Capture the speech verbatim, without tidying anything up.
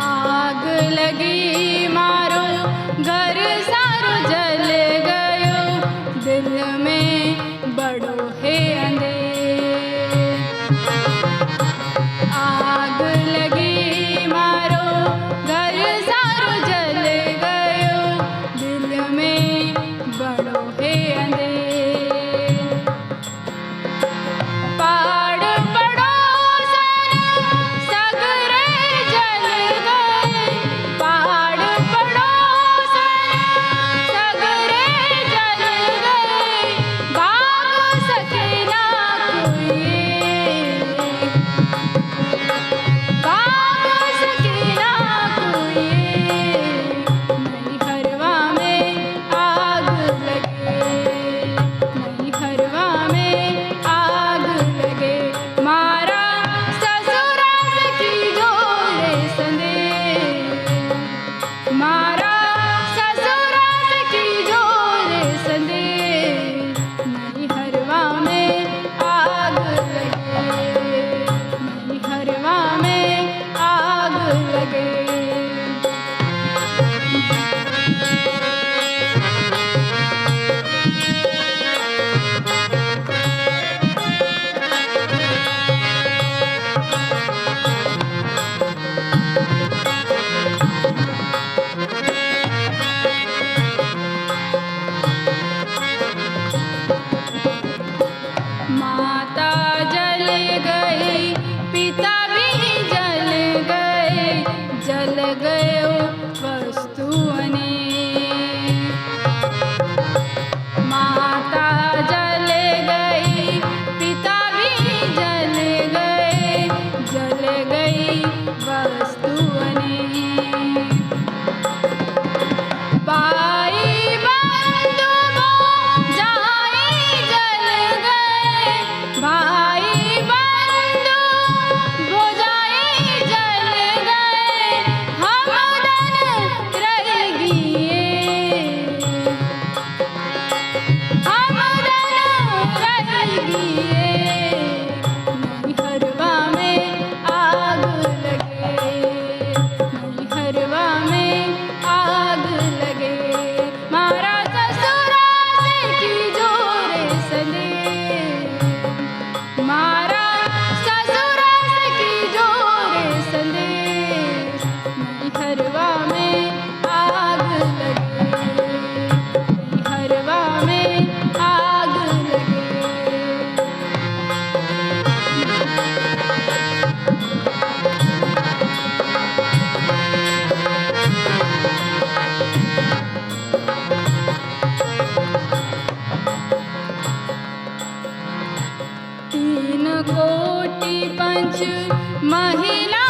आग लगी मारो घर सारो जल गयो, दिल में बड़ो है अंधेर। आग लगी मारो घर सारो जल गयो, दिल में बड़ो है अंधेर। पाड़ पड़ोसन सगरे जल गए, पाड़ पड़ोसन सगरे जल गए, बाग सके ना कोई, बाग सके ना कोई। नैहरवा में आग लगे, नैहरवा में आग लगे, मारा ससुरा से की जोरे संदेश, मारा ससुरा से की जोरे संदेश। नैहरवा में आग लगे, नैहरवा में आग लगे। माता जल गई, पिता भी जल गए, जल गयो वस्तु अनेक। माता जल गई, पिता भी जल गए, जल गई वस्तु अनेक। भाई बंधु भौजाई जल गए, भाई बंधु भौजाई जल गए, हम दन रह गए, हम दन रह गए। नैहरवा में आग लगे, नैहरवा में आग लगे, मारा ससुरा से की जोरे संदेश, मारा ससुरा से की जोरे संदेश। नैहरवा में आग लगे, नैहरवा में आग लगे। तीन कोटि पंच महिला